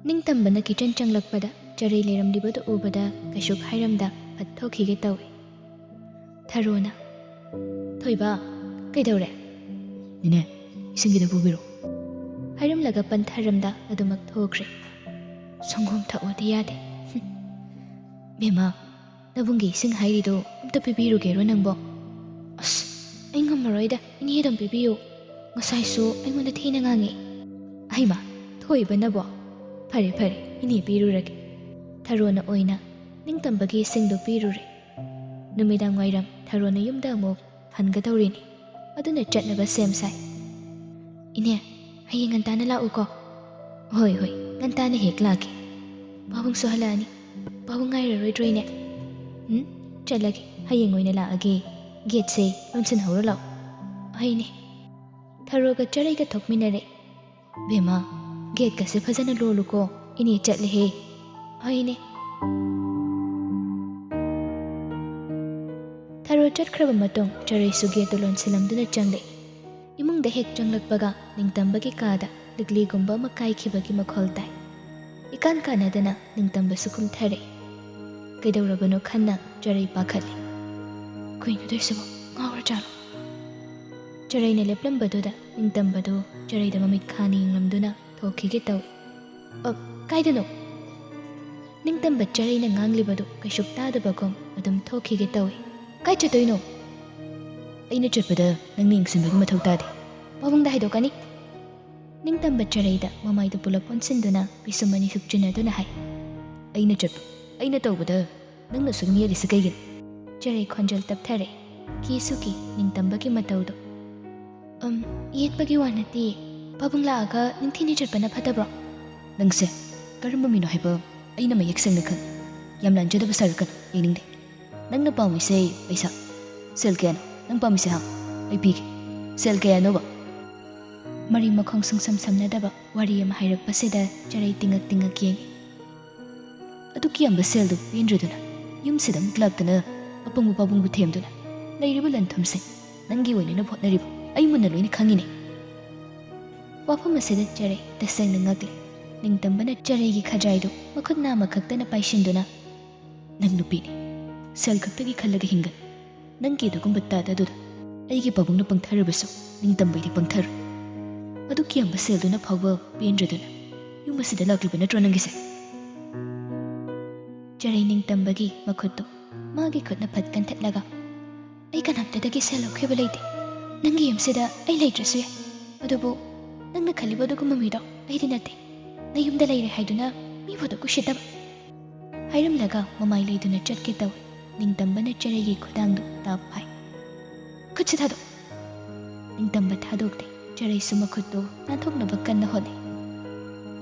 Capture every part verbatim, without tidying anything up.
ꯅꯤꯡꯇꯝꯕꯅ kitchen ꯆꯪꯂꯛꯄꯗ ꯆꯔꯩ ꯂꯩꯔꯝꯂꯤꯕꯗꯨ ꯎꯕꯗ ꯀꯩꯁꯨ ꯍꯥꯏꯔꯝꯗ ꯐꯠ ꯊꯣꯛꯈꯤꯒꯦ ꯇꯧꯏ꯫ ꯊꯔꯣꯅ, "ꯊꯣꯏꯕ, ꯀꯩꯗꯧꯔꯦ?" "ꯅꯦꯅꯦ, ꯏꯁꯤꯡ ꯈꯤꯇ ꯄꯨꯕꯤꯔꯣ," ꯍꯥꯏꯔꯝꯂꯒ ꯄꯟꯊꯔꯝꯗ ꯑꯗꯨꯃꯛ ꯊꯣꯛꯈ꯭ꯔꯦ꯫ "ꯁꯪꯒꯣꯝ ꯊꯛꯑꯣꯗꯤ ꯌꯥꯗꯦ꯫ ꯕꯦꯝꯃ, ꯅꯕꯨꯡꯒꯤ ꯏꯁꯤꯡ ꯍꯥꯏꯔꯤꯗꯣ ꯑꯝꯇ ꯄꯤꯕꯤꯔꯨꯒꯦꯔꯣ ꯅꯪꯕꯣ?" "ꯑꯁ, ꯑꯩ ꯉꯝꯃꯔꯣꯏꯗ, ꯏꯅꯦ ꯑꯗꯨꯝ ꯄꯤꯕꯤꯌꯨ꯫ ꯉꯁꯥꯏꯁꯨ ꯑꯩꯉꯣꯟꯗ ꯊꯤꯅ ꯉꯥꯡꯉꯤ꯫" "ꯍꯩꯃꯥ, ꯊꯣꯏꯕꯅꯕꯣ? ꯐꯔꯦ ꯐꯔꯦ, ꯏꯅꯦ ꯄꯤꯔꯨꯔꯒꯦ꯫" ꯊꯔꯣꯅ ꯑꯣꯏꯅ ꯅꯤꯡꯇꯝꯕꯒꯤ ꯏꯁꯤꯡꯗꯨ ꯄꯤꯔꯨꯔꯦ꯫ ꯅꯨꯃꯤꯗꯥꯡ ꯋꯥꯏꯔꯝ ꯊꯔꯣꯅ ꯌꯨꯝꯗ ꯑꯃꯨꯛ ꯍꯟꯒꯗꯧꯔꯤꯅꯤ꯫ ꯑꯗꯨꯅ ꯆꯠꯅꯕ ꯁꯦꯝ ꯁꯥꯏ꯫ "ꯏꯅꯦ, ꯍꯌꯦꯡ ꯉꯟꯇꯥꯅ ꯂꯥꯛꯎꯀꯣ꯫" "ꯍꯣꯏ ꯍꯣꯏ, ꯉꯟꯇꯥꯅ ꯍꯦꯛ ꯂꯥꯛꯀꯦ꯫ ꯄꯥꯕꯨꯡꯁꯨ ꯍꯜꯂꯛꯑꯅꯤ꯫ ꯄꯥꯕꯨꯡ ꯉꯥꯏꯔꯔꯣꯏꯗ꯭ꯔꯣ ꯏꯅꯦ?" "ꯎꯝ, ꯆꯠꯂꯒꯦ, ꯍꯌꯦꯡ ꯑꯣꯏꯅ ꯂꯥꯛꯑꯒꯦ꯫ ꯒꯦꯠꯁꯦ ꯂꯣꯟꯁꯤꯟꯍꯧꯔꯣ ꯂꯥꯛꯑꯣ꯫" "ꯍꯣꯏ ꯏꯅꯦ꯫" ꯊꯔꯣꯒ ꯆꯔꯩꯒ ꯊꯣꯛꯃꯤꯟꯅꯔꯦ꯫ "ꯕꯦꯝꯃ, ꯒꯦꯠꯀꯁꯦ ꯐꯖꯅ ꯂꯣꯜꯂꯨꯀꯣ, ꯏꯅꯦ ꯆꯠꯂꯦꯍꯦ꯫" "ꯍꯣꯏ ꯏꯅꯦ꯫" ꯊꯔꯣ ꯆꯠꯈ꯭ꯔꯕ ꯃꯇꯨꯡ ꯆꯔꯩꯁꯨ ꯒꯦꯠꯇꯨ ꯂꯣꯟꯁꯤꯜꯂꯝꯗꯨꯅ ꯆꯪꯂꯛꯏ꯫ ꯏꯃꯨꯡꯗ ꯍꯦꯛ ꯆꯪꯂꯛꯄꯒ ꯅꯤꯡꯇꯝꯕꯒꯤ ꯀꯥꯗ ꯂꯤꯛꯂꯤꯒꯨꯝꯕ ꯑꯃ ꯀꯥꯏꯈꯤꯕꯒꯤ ꯃꯈꯣꯜ ꯇꯥꯏ꯫ ꯏꯀꯥꯟ ꯀꯥꯟꯅꯗꯅ ꯅꯤꯡꯇꯝꯕꯁꯨ ꯀꯨꯝꯊꯔꯛꯏ꯫ ꯀꯩꯗꯧꯔꯕꯅꯣ ꯈꯟꯅ ꯆꯔꯩ ꯄꯥꯈꯠꯂꯤ꯫ "ꯀꯩꯅꯣ ꯇꯧꯔꯤꯁꯤꯕꯣ? ꯉꯥꯎꯔꯖꯥꯠꯂꯣ?" ꯆꯔꯩꯅ ꯂꯦꯞꯂꯝꯕꯗꯨꯗ ꯅꯤꯡꯇꯝꯕꯗꯨ ꯆꯔꯩꯗ ꯃꯃꯤꯠ ꯈꯥꯅ ꯌꯦꯡꯂꯝꯗꯨꯅ ꯊꯣꯛꯈꯤꯒꯦ ꯇꯧꯏ꯫ "ꯑ, ꯀꯥꯏꯗꯅꯣ?" ꯅꯤꯡꯇꯝꯕ ꯆꯔꯩꯅ ꯉꯥꯡꯂꯤꯕꯗꯨ ꯀꯩꯁꯨ ꯇꯥꯗꯕꯒꯨꯝ ꯑꯗꯨꯝ ꯊꯣꯛꯈꯤꯒꯦ ꯇꯧꯏ꯫ "ꯀꯥꯏ ꯆꯠꯇꯣꯏꯅꯣ?" "ꯑꯩꯅ ꯆꯠꯄꯗ ꯅꯪꯅ ꯌꯦꯡꯁꯤꯟꯕꯒꯤ ꯃꯊꯧ ꯇꯥꯗꯦ꯫ ꯄꯥꯕꯨꯡꯗ ꯍꯥꯏꯗꯣꯛꯀꯅꯤ꯫" ꯅꯤꯡꯇꯝꯕ ꯆꯔꯩꯗ ꯃꯃꯥꯏꯗꯨ ꯄꯨꯂꯞ ꯑꯣꯟꯁꯤꯟꯗꯨꯅ ꯄꯤꯁꯨꯝ ꯑꯅꯤ ꯁꯨꯛꯆꯤꯟꯅꯗꯨꯅ ꯍꯥꯏ꯫ "ꯑꯩꯅ ꯆꯠꯄ, ꯑꯩꯅ ꯇꯧꯕꯗ ꯅꯪꯅ ꯁꯨꯛ ꯌꯦꯠꯂꯤꯁꯤ ꯀꯩꯒꯤꯅꯣ?" ꯆꯔꯩ ꯈꯣꯟꯖꯦꯜ ꯇꯞꯊꯔꯦ꯫ ꯀꯤꯁꯨ ꯀꯤ ꯅꯤꯡꯇꯝꯕꯒꯤ ꯃꯇꯧꯗꯣ꯫ "ꯑꯝ, ꯌꯦꯠꯄꯒꯤ ꯋꯥ ꯅꯠꯇꯦ꯫ ꯄꯥꯕꯨꯡ ꯂꯥꯛꯑꯒ ꯅꯤꯡꯊꯤꯅ ꯆꯠꯄꯅ ꯐꯠꯇꯕ꯭ꯔꯣ?" "ꯅꯪꯁꯦ ꯀꯔꯝꯕ ꯃꯤꯅꯣ ꯍꯥꯏꯕ ꯑꯩꯅ ꯃꯌꯦꯛ ꯁꯦꯡꯅ ꯈꯪꯉꯤ꯫ ꯌꯥꯝ ꯂꯥꯟꯖꯗꯕ ꯁꯥꯔꯛꯀꯅꯨ, ꯌꯦꯡꯅꯤꯡꯗꯦ꯫ ꯅꯪꯅ ꯄꯥꯝꯃꯤꯁꯦ ꯄꯩꯁꯥ꯫ ꯁꯦꯜ ꯀꯌꯥꯅꯣ ꯅꯪ ꯄꯥꯝꯃꯤꯁꯦ, ꯍꯥ? ꯑꯩ ꯄꯤꯒꯦ꯫ ꯁꯦꯜ ꯀꯌꯥꯅꯣꯕ?" ꯃꯔꯤ ꯃꯈꯣꯡ ꯁꯨꯡꯁꯝ ꯁꯝꯅꯗꯕ ꯋꯥꯔꯤ ꯑꯃ ꯍꯥꯏꯔꯛꯄꯁꯤꯗ ꯆꯔꯩ ꯇꯤꯡꯉꯛ ꯇꯤꯡꯉꯛ ꯌꯦꯡꯉꯤ꯫ "ꯑꯗꯨꯛ ꯌꯥꯝꯕ ꯁꯦꯜꯗꯨ ꯄꯦꯟꯗ꯭ꯔꯗꯨꯅ ꯌꯨꯝꯁꯤꯗ ꯑꯃꯨꯛ ꯂꯥꯛꯇꯅ ꯑꯄꯪꯕ ꯄꯥꯕꯨꯡꯕꯨ ꯊꯦꯝꯗꯨꯅ ꯂꯩꯔꯤꯕ ꯂꯟ ꯊꯨꯝꯁꯤꯡ ꯅꯪꯒꯤ ꯑꯣꯏꯅꯅꯕ ꯍꯣꯠꯅꯔꯤꯕ ꯑꯩ ꯃꯨꯟꯅ ꯂꯣꯏꯅ ꯈꯪꯉꯤꯅꯦ꯫" ꯋꯥꯐꯝ ꯑꯁꯤꯗ ꯆꯔꯩ ꯇꯁꯦꯡꯅ ꯉꯛꯂꯦ꯫ ꯅꯤꯡꯇꯝꯕꯅ ꯆꯔꯩꯒꯤ ꯈꯖꯥꯏꯗꯨ ꯃꯈꯨꯠ ꯅꯥꯝꯃ ꯈꯛꯇꯅ ꯄꯥꯏꯁꯤꯟꯗꯨꯅ, "ꯅꯪ ꯅꯨꯄꯤꯅꯤ, ꯁꯦꯜ ꯈꯛꯇꯒꯤ ꯈꯜꯂꯒ ꯍꯤꯡꯒꯅꯨ꯫ ꯅꯪꯒꯤ ꯑꯗꯨꯒꯨꯝꯕ ꯇꯥꯗ ꯑꯗꯨꯗ ꯑꯩꯒꯤ ꯄꯥꯕꯨꯡꯅ ꯄꯪꯊꯔꯕꯁꯨ ꯅꯤꯡꯇꯝꯕꯩꯗꯤ ꯄꯪꯊꯔꯣꯏ꯫ ꯑꯗꯨꯛ ꯌꯥꯝꯕ ꯁꯦꯜꯗꯨꯅ ꯐꯥꯎꯕ ꯄꯦꯟꯗ꯭ꯔꯗꯨꯅ ꯌꯨꯝ ꯑꯁꯤꯗ ꯂꯥꯛꯂꯤꯕ ꯅꯠꯇ꯭ꯔꯣ ꯅꯪꯒꯤꯁꯦ?" ꯆꯔꯩ ꯅꯤꯡꯇꯝꯕꯒꯤ ꯃꯈꯨꯠꯇꯨ ꯃꯥꯒꯤ ꯈꯨꯠꯅ ꯐꯠ ꯀꯟꯊꯠꯂꯒ, "ꯑꯩ ꯀꯅꯥꯝꯇꯗꯒꯤ ꯁꯦꯜ ꯂꯧꯈꯤꯕ ꯂꯩꯇꯦ꯫ ꯅꯪꯒꯤ ꯌꯨꯝꯁꯤꯗ ꯑꯩ ꯂꯩꯇ꯭ꯔꯁꯨ ꯌꯥꯏ꯫ ꯑꯗꯨꯕꯨ ꯅꯪꯅ ꯈꯜꯂꯤꯕ ꯑꯗꯨꯒꯨꯝꯕ ꯃꯤꯗꯣ ꯑꯩꯗꯤ ꯅꯠꯇꯦ꯫ ꯅꯌꯨꯝꯗ ꯂꯩꯔꯦ ꯍꯥꯏꯗꯨꯅ ꯃꯤꯕꯨ ꯑꯗꯨꯛ ꯎꯁꯤꯠꯇꯕ?" ꯍꯥꯏꯔꯝꯂꯒ ꯃꯃꯥꯏ ꯂꯩꯗꯨꯅ ꯆꯠꯀꯦ ꯇꯧꯏ꯫ ꯅꯤꯡꯇꯝꯕꯅ ꯆꯔꯩꯒꯤ ꯈꯨꯗꯥꯡꯗꯨ ꯇꯥꯞ ꯐꯥꯏ꯫ "ꯈꯨꯠꯁꯦ ꯊꯥꯗꯣꯛ!" ꯅꯤꯡꯇꯝꯕ ꯊꯥꯗꯣꯛꯇꯦ꯫ ꯆꯔꯩꯁꯨ ꯃꯈꯨꯠꯇꯨ ꯅꯥꯟꯊꯣꯛꯅꯕ ꯀꯟꯅ ꯍꯣꯠꯅꯩ꯫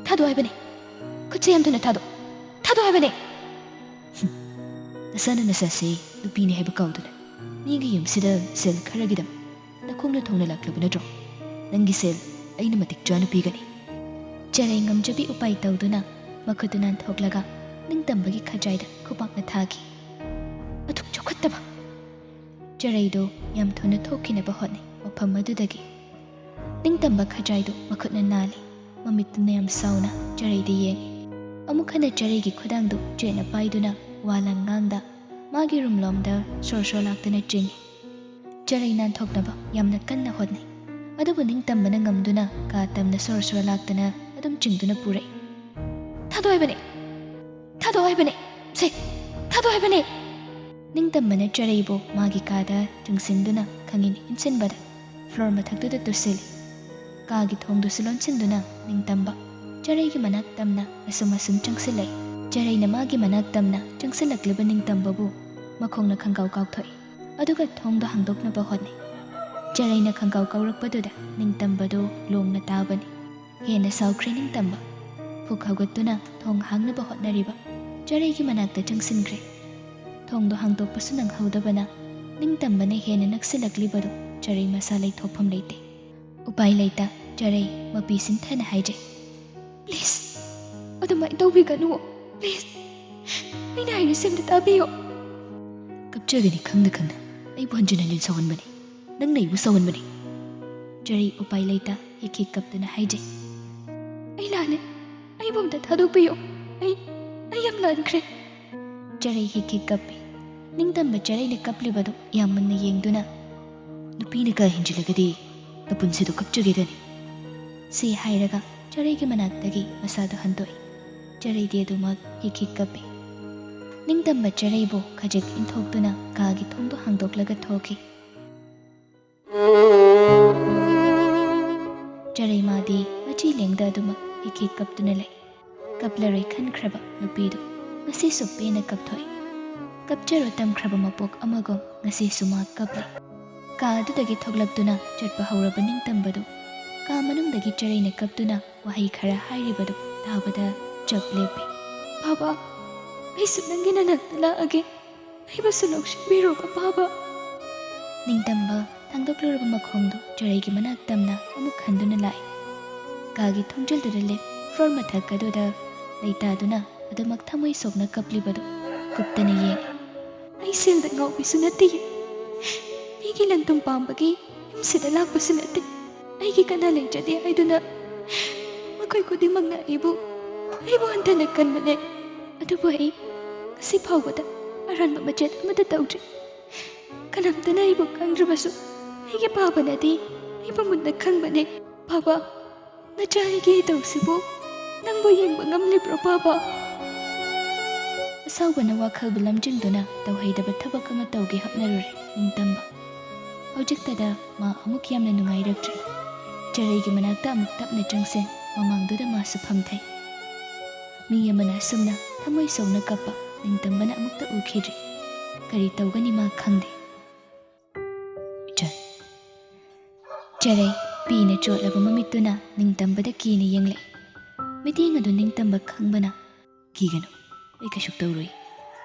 "ꯊꯥꯗꯣꯛ ꯍꯥꯏꯕꯅꯦ! ꯈꯨꯠꯁꯦ ꯌꯥꯝ ꯊꯨꯅ ꯊꯥꯗꯣꯛ! ꯊꯥꯗꯣꯛ ꯍꯥꯏꯕꯅꯦ!" "ꯍꯨꯝ, ꯅꯁꯥꯅ ꯅꯁꯥꯁꯦ ꯅꯨꯄꯤꯅꯤ ꯍꯥꯏꯕ ꯀꯥꯎꯗꯨꯅ ꯃꯤꯒꯤ ꯌꯨꯝꯁꯤꯗ ꯁꯦꯜ ꯈꯔꯒꯤꯗꯃꯛ ꯅꯈꯣꯡꯅ ꯊꯣꯡꯅ ꯂꯥꯛꯂꯕ ꯅꯠꯇ꯭ꯔꯣ? ꯅꯪꯒꯤ ꯁꯦꯜ ꯑꯩꯅ ꯃꯇꯤꯛ ꯆꯥꯅ ꯄꯤꯒꯅꯤ꯫" ꯆꯔꯩ ꯉꯝꯖꯕꯤ ꯎꯄꯥꯏ ꯇꯧꯗꯨꯅ ꯃꯈꯨꯠꯇꯨ ꯅꯥꯟꯊꯣꯛꯂꯒ ꯅꯤꯡꯇꯝꯕꯒꯤ ꯈꯖꯥꯏꯗ ꯈꯨꯕꯥꯛꯅ ꯊꯥꯈꯤ꯫ "ꯑꯗꯨꯛ ꯆꯥꯎꯈꯠꯇꯕ!" ꯆꯔꯩꯗꯨ ꯌꯥꯝ ꯊꯨꯅ ꯊꯣꯛꯈꯤꯅꯕ ꯍꯣꯠꯅꯩ꯫ ꯃꯐꯝ ꯑꯗꯨꯗꯒꯤ ꯅꯤꯡꯇꯝꯕ ꯈꯖꯥꯏꯗꯨ ꯃꯈꯨꯠꯅ ꯅꯥꯜꯂꯤ꯫ ꯃꯃꯤꯠꯇꯨꯅ ꯌꯥꯝ ꯁꯥꯎꯅ ꯆꯔꯩꯗ ꯌꯦꯡꯉꯤ꯫ ꯑꯃꯨꯛ ꯍꯟꯅ ꯆꯔꯩꯒꯤ ꯈꯨꯗꯥꯡꯗꯨ ꯆꯦꯠꯅ ꯄꯥꯏꯗꯨꯅ ꯋꯥ ꯂꯥꯡꯉꯥꯡꯗ ꯃꯥꯒꯤ ꯔꯨꯝꯂꯣꯝꯗ ꯁꯣꯔ ꯁꯣꯔ ꯂꯥꯛꯇꯨꯅ ꯆꯤꯡꯏ꯫ ꯆꯔꯩ ꯅꯥꯟꯊꯣꯛꯅꯕ ꯌꯥꯝꯅ ꯀꯟꯅ ꯍꯣꯠꯅꯩ꯫ ꯑꯗꯨꯕꯨ ꯅꯤꯡꯇꯝꯕꯅ ꯉꯝꯗꯨꯅ ꯀꯥ ꯇꯝꯅ ꯁꯣꯔ ꯁꯣꯔ ꯂꯥꯛꯇꯅ ꯑꯗꯨꯝ ꯆꯤꯡꯗꯨꯅ ꯄꯨꯔꯛꯏ꯫ "ꯊꯥꯗꯣꯛ ꯍꯥꯏꯕꯅꯦ! ꯊꯥꯗꯣꯛ ꯍꯥꯏꯕꯅꯦ! ꯁꯦ, ꯊꯥꯗꯣꯛ ꯍꯥꯏꯕꯅꯦ!" ꯅꯤꯡꯇꯝꯕꯅ ꯆꯔꯩꯕꯨ ꯃꯥꯒꯤ ꯀꯥꯗ ꯆꯪꯁꯤꯟꯗꯨꯅ ꯈꯪꯏꯟ ꯏꯟꯁꯤꯟꯕꯗ ꯐ꯭ꯂꯣꯔ ꯃꯊꯛꯇꯨꯗ ꯇꯨꯁꯤꯜꯂꯤ꯫ ꯀꯥꯒꯤ ꯊꯣꯡꯗꯨꯁꯨ ꯂꯣꯟꯁꯤꯟꯗꯨꯅ ꯅꯤꯡꯇꯝꯕ ꯆꯔꯩꯒꯤ ꯃꯅꯥꯛ ꯇꯝꯅ ꯑꯁꯨꯝ ꯑꯁꯨꯝ ꯆꯪꯁꯤꯜꯂꯛꯏ꯫ ꯆꯔꯩꯅ ꯃꯥꯒꯤ ꯃꯅꯥꯛ ꯇꯝꯅ ꯆꯪꯁꯤꯜꯂꯛꯂꯤꯕ ꯅꯤꯡꯇꯝꯕꯕꯨ ꯃꯈꯣꯡꯅ ꯈꯪꯒꯥꯎ ꯀꯥꯎꯊꯣꯛꯏ꯫ ꯑꯗꯨꯒ ꯊꯣꯡꯗꯣ ꯍꯥꯡꯗꯣꯛꯅꯕ ꯍꯣꯠꯅꯩ꯫ ꯆꯔꯩꯅ ꯈꯪꯒꯥꯎ ꯀꯥꯎꯔꯛꯄꯗꯨꯗ ꯅꯤꯡꯇꯝꯕꯗꯨ ꯂꯣꯡꯅ ꯇꯥꯕꯅꯤ꯫ ꯍꯦꯟꯅ ꯁꯥꯎꯈ꯭ꯔꯦ ꯅꯤꯡꯇꯝꯕ꯫ ꯐꯨꯛ ꯍꯧꯒꯠꯇꯨꯅ ꯊꯣꯡ ꯍꯥꯡꯅꯕ ꯍꯣꯠꯅꯔꯤꯕ ꯆꯔꯩꯒꯤ ꯃꯅꯥꯛꯇ ꯆꯪꯁꯤꯟꯈ꯭ꯔꯦ꯫ ꯊꯣꯡꯗꯣ ꯍꯥꯡꯗꯣꯛꯄꯁꯨ ꯅꯪꯍꯧꯗꯕꯅ ꯅꯤꯡꯇꯝꯕꯅ ꯍꯦꯟꯅ ꯅꯛꯁꯤꯜꯂꯛꯂꯤꯕꯗꯨ ꯆꯔꯩ ꯃꯁꯥ ꯂꯩꯊꯣꯛꯐꯝ ꯂꯩꯇꯦ꯫ ꯎꯄꯥꯏ ꯂꯩꯇ ꯆꯔꯩ ꯃꯄꯤ ꯁꯤꯟꯊꯅ ꯍꯥꯏꯖꯩ, "ꯄ꯭ꯂꯤꯖ, ꯑꯗꯨꯃꯥꯏꯅ ꯇꯧꯕꯤꯒꯅꯨ, ꯄ꯭ꯂꯤꯖ꯫ ꯑꯩꯅ ꯍꯥꯏꯔꯤꯁꯦ ꯑꯝꯇ ꯇꯥꯕꯤꯌꯣ꯫" "ꯀꯞꯆꯒꯅꯤ ꯈꯪꯅ ꯈꯪꯅ꯫ ꯑꯩꯕꯨ ꯍꯟꯖꯤꯟ ꯍꯟꯖꯤꯟ ꯁꯥꯎꯍꯟꯕꯅꯤ꯫ ꯅꯪꯅ ꯑꯩꯕꯨ ꯁꯥꯎꯍꯟꯕꯅꯤ꯫" ꯆꯔꯩ ꯎꯄꯥꯏ ꯂꯩꯇ ꯍꯤꯛ ꯍꯤꯛ ꯀꯞꯇꯨꯅ ꯍꯥꯏꯖꯩ, "ꯑꯩ ꯂꯥꯜꯂꯦ, ꯑꯩꯕꯨ ꯑꯝꯇ ꯊꯥꯗꯣꯛꯄꯤꯌꯨ꯫ ꯑꯩ ꯑꯩ ꯌꯥꯝ ꯂꯥꯟꯈ꯭ꯔꯦ꯫ ꯆꯔꯩ ꯍꯤꯛ ꯍꯤꯛ ꯀꯞꯄꯤ꯫ ꯅꯤꯡꯇꯝꯕ ꯆꯔꯩꯅ ꯀꯞꯂꯤꯕꯗꯨ ꯌꯥꯝ ꯃꯨꯟꯅ ꯌꯦꯡꯗꯨꯅ, "ꯅꯨꯄꯤꯅ ꯀꯥ ꯍꯦꯟꯖꯤꯜꯂꯒꯗꯤ ꯅꯄꯨꯟꯁꯤꯗꯣ ꯀꯞꯆꯒꯦꯗꯅꯤ," ꯁꯤ ꯍꯥꯏꯔꯒ ꯆꯔꯩꯒꯤ ꯃꯅꯥꯛꯇꯒꯤ ꯃꯁꯥꯗꯨ ꯍꯟꯗꯣꯛꯏ꯫ ꯆꯔꯩꯗꯤ ꯑꯗꯨꯃꯛ ꯍꯤꯛ ꯍꯤꯛ ꯀꯞꯄꯤ꯫ ꯅꯤꯡꯇꯝꯕ ꯆꯔꯩꯕꯨ ꯈꯖꯤꯛ ꯏꯟꯊꯣꯛꯇꯨꯅ ꯀꯥꯒꯤ ꯊꯣꯡꯗꯨ ꯍꯥꯡꯗꯣꯛꯂꯒ ꯊꯣꯛꯈꯤ꯫ ꯆꯔꯩꯃꯥꯗꯤ ꯃꯆꯤ ꯂꯦꯡꯗ ꯑꯗꯨꯃꯛ ꯍꯤꯛ ꯍꯤꯛ ꯀꯞꯇꯨꯅ ꯂꯩ꯫ ꯀꯞꯂꯔꯣꯏ ꯈꯟꯈ꯭ꯔꯕ ꯅꯨꯄꯤꯗꯨ ꯉꯁꯤꯁꯨ ꯄꯦꯟꯅ ꯀꯞꯊꯣꯛꯏ꯫ ꯀꯞꯆꯔꯣ ꯇꯝꯈ꯭ꯔꯕ ꯃꯄꯣꯛ ꯑꯃꯒꯨꯝ ꯉꯁꯤꯁꯨ ꯃꯥ ꯀꯞꯂꯤ꯫ ꯀꯥ ꯑꯗꯨꯗꯒꯤ ꯊꯣꯛꯂꯛꯇꯨꯅ ꯆꯠꯄ ꯍꯧꯔꯕ ꯅꯤꯡꯇꯝꯕꯗꯨ ꯀꯥ ꯃꯅꯨꯡꯗꯒꯤ ꯆꯔꯩꯅ ꯀꯞꯇꯨꯅ ꯋꯥꯍꯩ ꯈꯔ ꯍꯥꯏꯔꯤꯕꯗꯨ ꯇꯥꯕꯗ ꯆꯞ ꯂꯦꯞꯄꯤ꯫ "ꯕꯥꯕꯥ, ꯑꯩꯁꯨ ꯅꯪꯒꯤ ꯅꯅꯥꯛꯇ ꯂꯥꯛꯑꯒꯦ꯫ ꯑꯩꯕꯨꯁꯨ ꯂꯧꯁꯤꯟꯕꯤꯔꯣꯕ ꯕꯥꯕꯥ꯫" ꯅꯤꯡꯇꯝꯕ ꯊꯥꯡꯗꯣꯛꯂꯨꯔꯕ ꯃꯈꯣꯡꯗꯨ ꯆꯔꯩꯒꯤ ꯃꯅꯥꯛ ꯇꯝꯅ ꯑꯃꯨꯛ ꯍꯟꯗꯨꯅ ꯂꯥꯛꯏ꯫ ꯀꯥꯒꯤ ꯊꯣꯡꯖꯤꯜꯗꯨꯗ ꯂꯦꯞ ꯐ꯭ꯂꯣꯔ ꯃꯊꯛ ꯑꯗꯨꯗ ꯂꯩꯇꯥꯗꯨꯅ ꯑꯗꯨꯃꯛ ꯊꯃꯣꯏ ꯁꯣꯛꯅ ꯀꯞꯂꯤꯕꯗꯨ ꯀꯨꯞꯇꯅ ꯌꯦꯡꯏ꯫ "ꯑꯩ ꯁꯦꯜꯗ ꯉꯥꯎꯕꯤꯁꯨ ꯅꯠꯇꯦ꯫ ꯃꯤꯒꯤ ꯂꯟ ꯊꯨꯝ ꯄꯥꯝꯕꯒꯤ ꯌꯨꯝꯁꯤꯗ ꯂꯥꯛꯄꯁꯨ ꯅꯠꯇꯦ꯫ ꯑꯩꯒꯤ ꯀꯅꯥ ꯂꯩꯖꯗꯦ ꯍꯥꯏꯗꯨꯅ ꯃꯈꯣꯏ ꯈꯨꯗꯤꯡꯃꯛꯅ ꯑꯩꯕꯨ, ꯑꯩꯕꯨ ꯍꯟꯊꯅ ꯈꯟꯕꯅꯦ꯫ ꯑꯗꯨꯕꯨ ꯑꯩ ꯉꯁꯤ ꯐꯥꯎꯕꯗ ꯑꯔꯥꯟꯕ ꯃꯆꯦꯠ ꯑꯃꯠꯇ ꯇꯧꯗ꯭ꯔꯤ꯫ ꯀꯅꯥꯝꯇꯅ ꯑꯩꯕꯨ ꯈꯪꯗ꯭ꯔꯕꯁꯨ ꯑꯩꯒꯤ ꯄꯥꯕꯅꯗꯤ ꯑꯩꯕꯨ ꯃꯨꯟꯅ ꯈꯪꯕꯅꯦ꯫ ꯕꯥꯕꯥ, ꯅꯆꯥ ꯑꯩꯒꯤ ꯏꯇꯧꯁꯤꯕꯨ ꯅꯪꯕꯨ ꯌꯦꯡꯕ ꯉꯝꯂꯤꯕ꯭ꯔꯣ ꯕꯥꯕꯥ?" ꯑꯁꯥꯎꯕꯅ ꯋꯥꯈꯜꯕꯨ ꯂꯝꯖꯤꯡꯗꯨꯅ ꯇꯧꯍꯩꯗꯕ ꯊꯕꯛ ꯑꯃ ꯇꯧꯒꯦ ꯍꯣꯠꯅꯔꯨꯔꯦ ꯅꯤꯡꯇꯝꯕ꯫ ꯍꯧꯖꯤꯛꯇꯗ ꯃꯥ ꯑꯃꯨꯛ ꯌꯥꯝꯅ ꯅꯨꯡꯉꯥꯏꯔꯛꯇ꯭ꯔꯦ꯫ ꯆꯔꯩꯒꯤ ꯃꯅꯥꯛꯇ ꯑꯃꯨꯛ ꯇꯞꯅ ꯆꯪꯁꯤꯟ ꯃꯃꯥꯡꯗꯨꯗ ꯃꯥꯁꯨ ꯐꯝꯊꯩ꯫ ꯃꯤ ꯑꯃꯅ ꯑꯁꯨꯝꯅ ꯊꯃꯣꯏ ꯁꯣꯛꯅ ꯀꯞꯄ ꯅꯤꯡꯇꯝꯕꯅ ꯑꯃꯨꯛꯇ ꯎꯈꯤꯗ꯭ꯔꯤ꯫ ꯀꯔꯤ ꯇꯧꯒꯅꯤ ꯃꯥ ꯈꯪꯗꯦ꯫ "ꯏꯆꯟ꯫" ꯆꯔꯩ ꯄꯤꯅ ꯆꯣꯠꯂꯕ ꯃꯃꯤꯠꯇꯨꯅ ꯅꯤꯡꯇꯝꯕꯗ ꯀꯤꯅ ꯌꯦꯡꯂꯛꯏ꯫ ꯃꯤꯠꯌꯦꯡ ꯑꯗꯨ ꯅꯤꯡꯇꯝꯕ ꯈꯪꯕꯅ, "ꯀꯤꯒꯅꯨ, ꯑꯩ ꯀꯩꯁꯨ ꯇꯧꯔꯣꯏ꯫"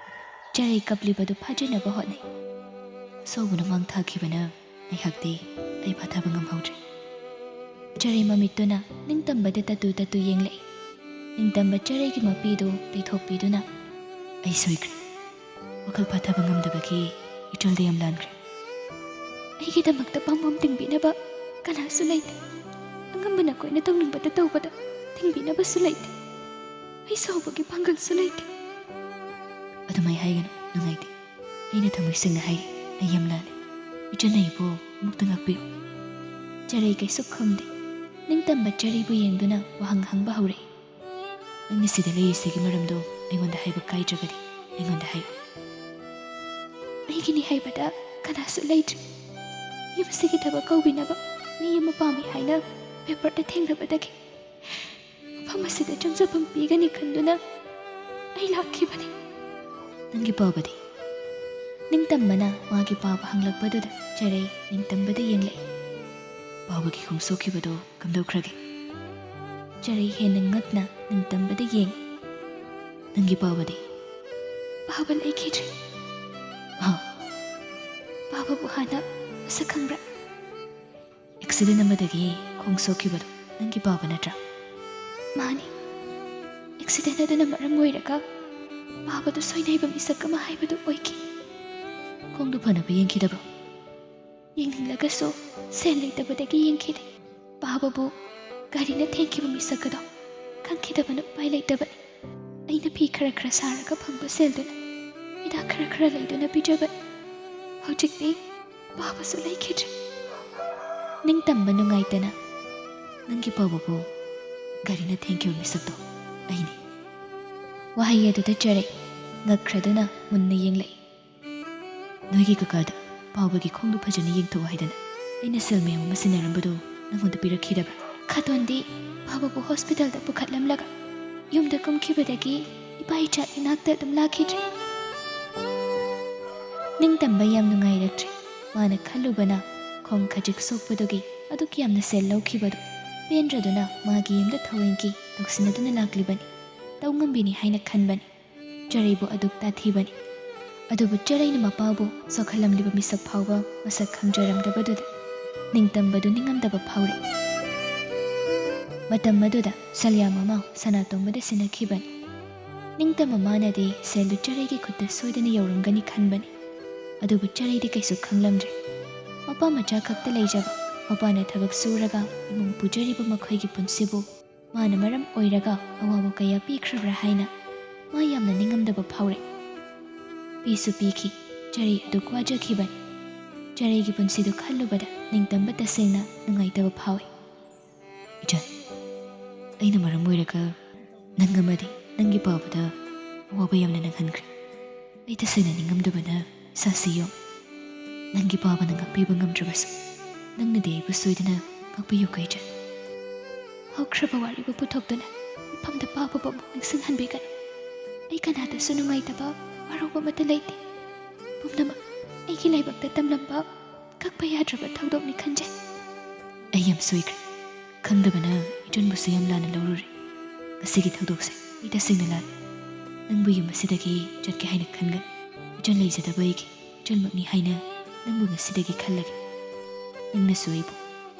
ꯆꯔꯩ ꯀꯞꯂꯤꯕꯗꯨ ꯐꯥꯖꯅꯕ ꯍꯣꯠꯅꯩ꯫ ꯁꯥꯎꯕꯅ ꯃꯥꯡ ꯊꯥꯈꯤꯕꯅ ꯉꯥꯏꯍꯥꯛꯇꯤ ꯑꯩ ꯐꯥꯊꯕ ꯉꯝꯍꯧꯗ꯭ꯔꯦ꯫ ꯆꯔꯩ ꯃꯃꯤꯠꯇꯨꯅ ꯅꯤꯡꯇꯝꯕꯗ ꯇꯠꯇꯨ ꯇꯠꯇꯨ ꯌꯦꯡꯂꯛꯏ꯫ ꯅꯤꯡꯇꯝꯕ ꯆꯔꯩꯒꯤ ꯃꯄꯤꯗꯨ ꯇꯩꯊꯣꯛꯄꯤꯗꯨꯅ, "ꯑꯩ ꯁꯣꯏꯈ꯭ꯔꯦ꯫ ꯋꯥꯈꯜ ꯐꯥꯊꯕ ꯉꯝꯗꯕꯒꯤ ꯏꯆꯜꯗ ꯌꯥꯝ ꯂꯥꯟꯈ꯭ꯔꯦ꯫ ꯑꯩꯒꯤꯗꯃꯛꯇ ꯄꯥꯝꯕꯣꯝ ꯇꯤꯡꯕꯤꯅꯕ ꯀꯅꯥꯁꯨ ꯂꯩꯇꯦ꯫ ꯑꯉꯝꯕꯅ ꯑꯩꯈꯣꯏꯅ ꯇꯧꯅꯤꯡꯕꯗ ꯇꯧꯕꯗ ꯊꯤꯡꯕꯤꯅꯕꯁꯨ ꯂꯩꯇꯦ꯫ ꯑꯩ ꯁꯥꯎꯕꯒꯤ ꯄꯥꯡꯒꯜꯁꯨ ꯂꯩꯇꯦ꯫ ꯑꯗꯨꯃꯥꯏ ꯍꯥꯏꯒꯅꯨ, ꯅꯨꯡꯉꯥꯏꯇꯦ꯫ ꯑꯩꯅ ꯊꯃꯣꯏ ꯁꯦꯡꯅ ꯍꯥꯏꯔꯤ, ꯑꯩ ꯌꯥꯝ ꯂꯥꯜꯂꯦ꯫ ꯏꯆꯟ ꯑꯩꯕꯨ ꯑꯃꯨꯛꯇ ꯉꯥꯛꯄꯤꯌꯨ꯫ ꯆꯔꯩ ꯀꯩꯁꯨ ꯈꯨꯝꯗꯦ꯫ ꯅꯤꯡꯇꯝꯕ ꯆꯔꯩꯕꯨ ꯌꯦꯡꯗꯨꯅ ꯋꯥꯍꯪ ꯍꯪꯕ ꯍꯧꯔꯛꯏ꯫ "ꯅꯪꯅ ꯁꯤꯗ ꯂꯩꯔꯤꯁꯤꯒꯤ ꯃꯔꯝꯗꯣ ꯑꯩꯉꯣꯟꯗ ꯍꯥꯏꯕ ꯀꯥꯏꯗ꯭ꯔꯒꯗꯤ ꯑꯩꯉꯣꯟꯗ ꯍꯥꯏꯌꯨ꯫" "ꯑꯩꯒꯤꯅꯤ ꯍꯥꯏꯕꯗ ꯀꯅꯥꯁꯨ ꯂꯩꯇ꯭ꯔꯦ꯫ ꯌꯨꯝꯁꯤꯒꯤ ꯊꯕꯛ ꯀꯧꯕꯤꯅꯕ ꯃꯤ ꯑꯃ ꯄꯥꯝꯃꯤ ꯍꯥꯏꯅ ꯄꯦꯄꯔꯗ ꯊꯦꯡꯅꯕꯗꯒꯤ ꯃꯐꯝ ꯑꯁꯤꯗ ꯆꯪꯖꯐꯝ ꯄꯤꯒꯅꯤ ꯈꯟꯗꯨꯅ ꯑꯩ ꯂꯥꯛꯈꯤꯕꯅꯤ꯫" "ꯅꯪꯒꯤ ꯄꯥꯕꯗꯤ?" ꯅꯤꯡꯇꯝꯕꯅ ꯃꯥꯒꯤ ꯄꯥꯕ ꯍꯪꯂꯛꯄꯗꯨꯗ ꯆꯔꯩ ꯅꯤꯡꯇꯝꯕꯗ ꯌꯦꯡꯂꯛꯏ꯫ "ꯄꯥꯕꯒꯤ ꯈꯣꯡ ꯁꯣꯛꯈꯤꯕꯗꯣ ꯀꯝꯗꯧꯈ꯭ꯔꯒꯦ?" ꯆꯔꯩ ꯍꯦꯟꯅ ꯉꯛꯅ ꯅꯤꯡꯇꯝꯕꯗ ꯌꯦꯡꯏ꯫ "ꯅꯪꯒꯤ ꯄꯥꯕꯗꯤ?" "ꯄꯥꯕ ꯂꯩꯈꯤꯗ꯭ꯔꯦ꯫" "ꯍꯥ?" "ꯄꯥꯕꯕꯨ ꯍꯥꯟꯅ ꯃꯁꯛ ꯈꯪꯕ꯭ꯔꯥ?" "ꯑꯦꯛꯁꯤꯗꯦꯟ ꯑꯃꯗꯒꯤ ꯈꯣꯡ ꯁꯣꯛꯈꯤꯕꯗꯣ ꯅꯪꯒꯤ ꯄꯥꯕ ꯅꯠꯇ꯭ꯔꯥ?" "ꯃꯥꯅꯤ꯫ ꯑꯦꯛꯁꯤꯗꯦꯟ ꯑꯗꯨꯅ ꯃꯔꯝ ꯑꯣꯏꯔꯒ ꯄꯥꯕꯗꯨ ꯁꯣꯏꯅꯥꯏꯕ ꯃꯤꯁꯛ ꯑꯃ ꯍꯥꯏꯕꯗꯨ ꯑꯣꯏꯈꯤ꯫" "ꯈꯣꯡꯗꯨ ꯐꯅꯕ ꯌꯦꯡꯈꯤꯗꯕ꯭ꯔꯣ?" "ꯌꯦꯡꯅꯤꯡꯂꯒꯁꯨ ꯁꯦꯜ ꯂꯩꯇꯕꯗꯒꯤ ꯌꯦꯡꯈꯤꯗꯦ꯫ ꯄꯥꯕꯕꯨ ꯒꯥꯔꯤꯅ ꯊꯦꯡꯈꯤꯕ ꯃꯤꯁꯛ ꯑꯗꯣ ꯈꯪꯈꯤꯗꯕꯅ ꯎꯄꯥꯏ ꯂꯩꯇꯕꯅꯤ꯫ ꯑꯩꯅ ꯐꯤ ꯈꯔ ꯈꯔ ꯁꯥꯔꯒ ꯐꯪꯕ ꯁꯦꯜꯗꯨꯅ ꯍꯤꯗꯥꯛ ꯈꯔ ꯈꯔ ꯂꯩꯗꯨꯅ ꯄꯤꯖꯕꯅꯤ꯫ ꯍꯧꯖꯤꯛꯇꯤ ꯄꯥꯕꯁꯨ ꯂꯩꯈꯤꯗ꯭ꯔꯦ꯫" ꯅꯤꯡꯇꯝꯕ ꯅꯨꯡꯉꯥꯏꯇꯅ, "ꯅꯪꯒꯤ ꯄꯥꯕꯕꯨ ꯒꯥꯔꯤꯅ ꯊꯦꯡꯈꯤꯕ ꯃꯤꯁꯛꯇꯣ ꯑꯩꯅꯤ꯫" ꯋꯥꯍꯩ ꯑꯗꯨꯗ ꯆꯔꯩ ꯉꯛꯈ꯭ꯔꯗꯨꯅ ꯃꯨꯟꯅ ꯌꯦꯡꯂꯛꯏ꯫ "ꯅꯣꯏꯒꯤ ꯀꯀꯥꯗ ꯄꯥꯕꯒꯤ ꯈꯣꯡꯗꯨ ꯐꯖꯅ ꯌꯦꯡꯊꯣꯛꯎ ꯍꯥꯏꯗꯅ ꯑꯩꯅ ꯁꯦꯜ ꯃꯌꯥꯝ ꯑꯃ ꯁꯤꯟꯅꯔꯝꯕꯗꯨ ꯅꯪꯉꯣꯟꯗ ꯄꯤꯔꯛꯈꯤꯗꯕ꯭ꯔꯥ?" "ꯈꯥꯇꯣꯟꯗꯤ ꯄꯥꯕꯕꯨ ꯍꯣꯁꯄꯤꯇꯥꯜꯗ ꯄꯨꯈꯠꯂꯝꯂꯒ ꯌꯨꯝꯗ ꯀꯨꯝꯈꯤꯕꯗꯒꯤ ꯏꯄꯥ ꯏꯆꯥ ꯏꯅꯥꯛꯇ ꯑꯗꯨꯝ ꯂꯥꯛꯈꯤꯗ꯭ꯔꯦ꯫" ꯅꯤꯡꯇꯝꯕ ꯌꯥꯝ ꯅꯨꯡꯉꯥꯏꯔꯛꯇ꯭ꯔꯦ꯫ ꯃꯥꯅ ꯈꯜꯂꯨꯕꯅ ꯈꯣꯡ ꯈꯖꯤꯛ ꯁꯣꯛꯄꯗꯨꯒꯤ ꯑꯗꯨꯛ ꯌꯥꯝꯅ ꯁꯦꯜ ꯂꯧꯈꯤꯕꯗꯨ ꯄꯦꯟꯗ꯭ꯔꯗꯨꯅ ꯃꯥꯒꯤ ꯌꯨꯝꯗ ꯊꯧꯑꯣꯏꯒꯤ ꯇꯧꯁꯤꯟꯅꯗꯨꯅ ꯂꯥꯛꯂꯤꯕꯅꯤ꯫ ꯇꯧ ꯉꯝꯕꯤꯅꯤ ꯍꯥꯏꯅ ꯈꯟꯕꯅꯤ꯫ ꯆꯔꯩꯕꯨ ꯑꯗꯨꯛ ꯇꯥꯊꯤꯕꯅꯤ꯫ ꯑꯗꯨꯕꯨ ꯆꯔꯩꯅ ꯃꯄꯥꯕꯨ ꯁꯣꯛꯍꯜꯂꯝꯂꯤꯕ ꯃꯤꯁꯛ ꯐꯥꯎꯕ ꯃꯁꯛ ꯈꯪꯖꯔꯝꯗꯕꯗꯨꯗ ꯅꯤꯡꯇꯝꯕꯗꯨ ꯅꯤꯡꯉꯝꯗꯕ ꯐꯥꯎꯔꯦ꯫ ꯃꯇꯝ ꯑꯗꯨꯗ ꯁꯜꯌꯥ ꯃꯃꯥ ꯁꯅꯥꯇꯣꯝꯕꯗ ꯁꯤꯟꯅꯈꯤꯕꯅꯤ꯫ ꯅꯤꯡꯇꯝꯕ ꯃꯥꯅꯗꯤ ꯁꯦꯜꯗꯨ ꯆꯔꯩꯒꯤ ꯈꯨꯠꯇ ꯁꯣꯏꯗꯅ ꯌꯧꯔꯝꯒꯅꯤ ꯈꯟꯕꯅꯤ꯫ ꯑꯗꯨꯕꯨ ꯆꯔꯩꯗꯤ ꯀꯩꯁꯨ ꯈꯪꯂꯝꯗ꯭ꯔꯦ꯫ ꯃꯄꯥ ꯃꯆꯥ ꯈꯛꯇ ꯂꯩꯖꯕ, ꯃꯄꯥꯅ ꯊꯕꯛ ꯁꯨꯔꯒ ꯏꯃꯨꯡ ꯄꯨꯖꯔꯤꯕ ꯃꯈꯣꯏꯒꯤ ꯄꯨꯟꯁꯤꯕꯨ ꯃꯥꯅ ꯃꯔꯝ ꯑꯣꯏꯔꯒ ꯑꯋꯥꯕ ꯀꯌꯥ ꯄꯤꯈ꯭ꯔꯕ꯭ꯔꯥ ꯍꯥꯏꯅ ꯃꯥ ꯌꯥꯝꯅ ꯅꯤꯡꯉꯝꯗꯕ ꯐꯥꯎꯔꯦ꯫ ꯄꯤꯁꯨ ꯄꯤꯈꯤ, ꯆꯔꯩ ꯑꯗꯨꯛ ꯋꯥꯖꯈꯤꯕꯅꯤ꯫ ꯆꯔꯩꯒꯤ ꯄꯨꯟꯁꯤꯗꯨ ꯈꯜꯂꯨꯕꯗ ꯅꯤꯡꯇꯝꯕ ꯇꯁꯦꯡꯅ ꯅꯨꯡꯉꯥꯏꯇꯕ ꯐꯥꯎꯏ꯫ ꯏꯆꯟ, ꯑꯩꯅ ꯃꯔꯝ ꯑꯣꯏꯔꯒ ꯅꯪ ꯑꯃꯗꯤ ꯅꯪꯒꯤ ꯄꯥꯕꯗ ꯑꯋꯥꯕ ꯌꯥꯝꯅ ꯅꯪꯍꯟꯈ꯭ꯔꯦ꯫ ꯑꯩ ꯇꯁꯦꯡꯅ ꯅꯤꯡꯉꯝꯗꯕꯅ ꯁꯥꯁꯤ ꯌꯣꯝ꯫ ꯅꯪꯒꯤ ꯄꯥꯕꯅ ꯉꯥꯛꯄꯤꯕ ꯉꯝꯗ꯭ꯔꯕꯁꯨ, ꯅꯪꯅꯗꯤ ꯑꯩꯕꯨ ꯁꯣꯏꯗꯅ ꯉꯥꯛꯄꯤꯌꯨ ꯀꯩꯆꯟ꯫ ꯍꯧꯈ꯭ꯔꯕ ꯋꯥꯔꯤꯕꯨ ꯄꯨꯊꯣꯛꯇꯨꯅ ꯃꯤꯐꯝꯗ ꯄꯥꯕꯕꯨ ꯑꯃꯨꯛ ꯅꯤꯡꯁꯤꯡꯍꯟꯕꯤꯒꯅꯨ꯫ ꯑꯩ ꯀꯅꯥꯗꯁꯨ ꯅꯨꯡꯉꯥꯏꯇꯕ, ꯋꯥꯔꯧꯕ ꯑꯃꯠꯇ ꯂꯩꯇꯦ꯫ ꯄꯨꯝꯅꯃꯛ ꯑꯩꯒꯤ ꯂꯥꯏꯕꯛꯇ ꯇꯝꯂꯝꯕ ꯀꯛꯄ ꯌꯥꯗ꯭ꯔꯕ ꯊꯧꯗꯣꯛꯅꯤ ꯈꯟꯖꯩ꯫ ꯑꯩ ꯌꯥꯝ ꯁꯣꯏꯈ꯭ꯔꯦ꯫ ꯈꯪꯗꯕꯅ ꯏꯆꯟꯕꯨꯁꯨ ꯌꯥꯝ ꯂꯥꯟꯅ ꯂꯧꯔꯨꯔꯦ꯫ ꯉꯁꯤꯒꯤ ꯊꯧꯗꯣꯛꯁꯦ ꯑꯩ ꯇꯁꯦꯡꯅ ꯂꯥꯜꯂꯦ꯫ ꯅꯪꯕꯨ ꯌꯨꯝ ꯑꯁꯤꯗꯒꯤ ꯆꯠꯀꯦ ꯍꯥꯏꯅ ꯈꯟꯒꯅꯤ꯫ ꯏꯆꯟ ꯂꯩꯖꯗꯕ ꯑꯩꯒꯤ ꯏꯆꯟꯃꯛꯅꯤ ꯍꯥꯏꯅ ꯅꯪꯕꯨ ꯉꯁꯤꯗꯒꯤ ꯈꯜꯂꯒꯦ꯫ ꯅꯪꯅꯁꯨ ꯑꯩꯕꯨ